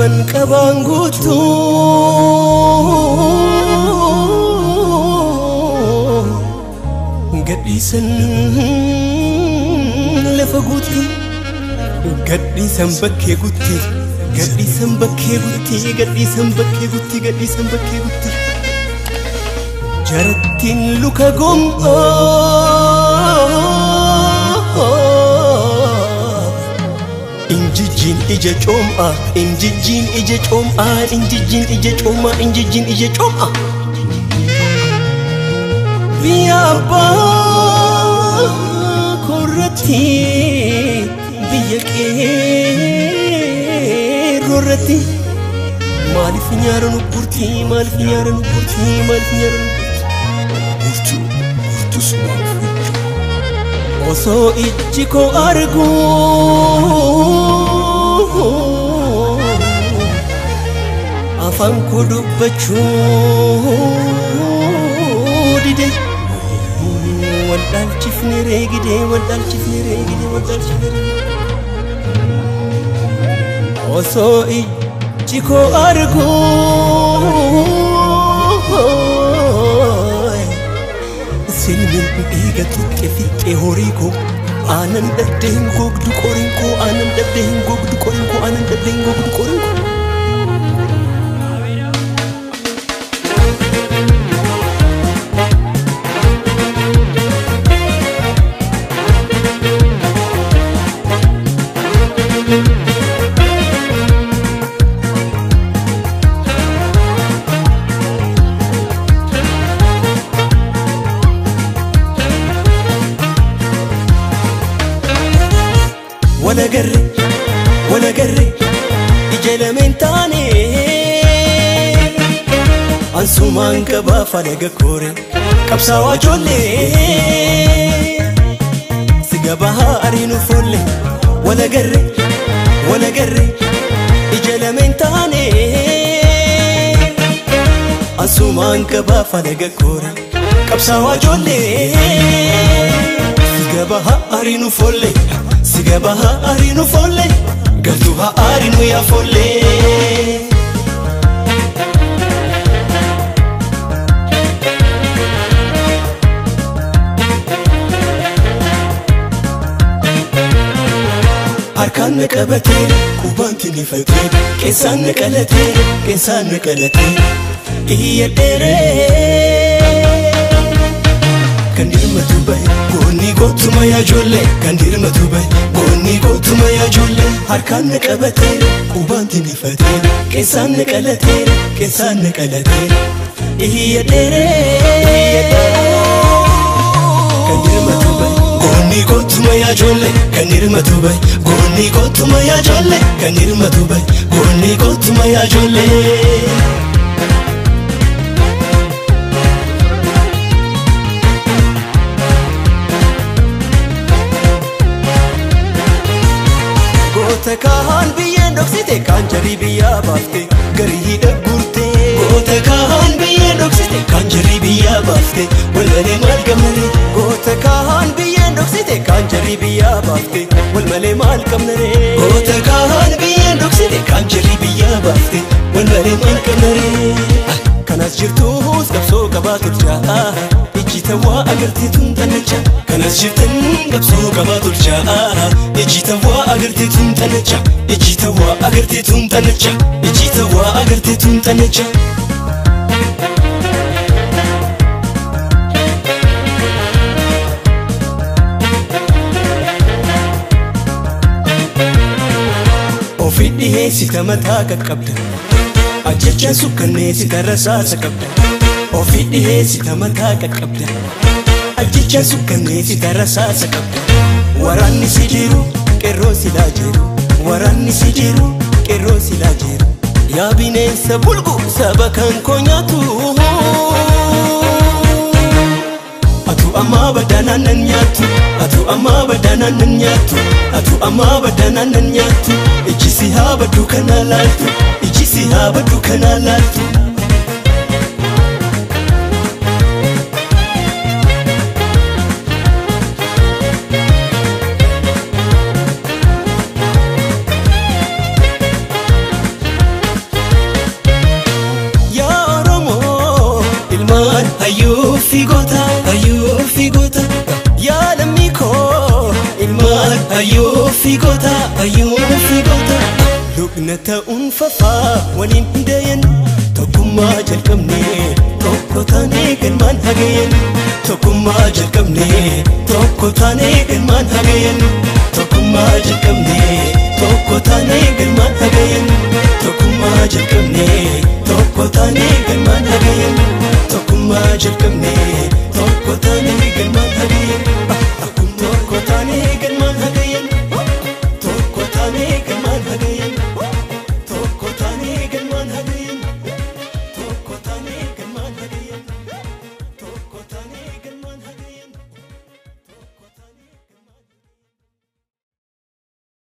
Qaban qabaan guutuu gadhiisan lafa guutuu gadhiisan bakkee guutti gadhiisan bakkee guutti gadhiisan bakkee guutti gadhiisan bakkee guutti jarattiin luka gom'aa injijjiin ija coom'aa injijjiin ija coom'aa injijjiin ija coom'aa injijjiin ija coom'aa biyya abbaa korratti biyya qeerroorratti maaliif nyaara nu gurti maaliif nyaara nu gurti maaliif nyaara nu gurti gurtu gurtus maaf osoo ijji koo argu afaan koo dubbachuu dide wal dhaalchifne reegide wal dhaalchifne reegide wal dhaalchifne reegide osoo ijji koo argu silmin dhiiga tuqxe fixxe horii koo aanan dhabdee hin gogdu qoriin koo aanan dhabdee hin gogdu qoriin koo aanan dhabdee hin gogdu qoriin koo. Wala garre ija lameen taane ansumaan qabaa falaga koore qabsaawaa ijoollee si gabahaa ariinu foolle wala garre ija lameen taane ansumaan qabaa falaga koore qabsaawaa ijoollee si gabahaa ariinu foolle si gabahaa ariinu foolle galtuu haa ariinu yaa foolle. Harkaan na qabatee qubaan tinifatee keessaan na qalatee keessaan na qalatee iyya dheeree kan dirmatu bahe goonni gootuma yaa ijoollee kan dirmatu bahe goonni gootuma yaa ijoollee harkaan na qabatee qubaan tinifatee keessaan na qalatee keessaan na qalatee iyya dheeree kan dirmatu bahe goonni gootuma yaa ijoollee kan dirmatu bahe goonni gootuma yaa ijoollee kan dirmatu bahe goonni gootuma yaa ijoollee. Goota kaan biyyeen dhoksite kaan jarii biyyaa baafte garii hidha guurte. Goota kaan biyyeen dhoksite kaan jarii biyyaa baafte wal malee maal qabnare. Goota kaan biyyeen dhoksite kaan jarii biyyaa baafte wal malee maal qabnare. Goota kaan biyyeen dhoksite kaan jarii biyyaa baafte wal malee maal qabnare. Kanas jirtus qabsoo qabaa tolchaa ijji tawwaa agartee tun xannacha. Kanas jirtan qabsoo qabaa tolchaa ijji tawwaa agartee tun xannacha ijji tawwaa agartee tun xannacha ijji tawwaa agartee tun xannacha. Ofi dhiheessita mataa qaqqabda ajjechaan sukkanneessita rasaasa qabda ofi dhiheessita mataa qaqqabda ajjechaan sukkanneessita rasaasa qabda waraanni si jiru qeerroo silaa jiru waraanni si jiru qeerroo silaa jiru yaa bineensa bulgu saba kan koo nyaatu atu ammaa badanaan nan nyaattu atu ammaa badanaan nan nyaattu atu ammaa badanaan nan nyaattu ijji si haa baddu kana laaltu ijji si haa baddu kana laaltu. fi goota, hayyuu fi goota. Yaa lammii koo ilmaan hayyuu fi goota, hayyuu fi goota. Lubna ta'uun fafaa waliin dayan, tokkummaa jalqabne tokko taanee galmaan hagayan. Tokkummaa jalqabne tokko taanee galmaan hagayan. Tokkummaa jalqabne tokko taanee galmaan hagayan. Tokkummaa jalqabne tokko taanee galmaan hagayan. Tokkummaa jalqabne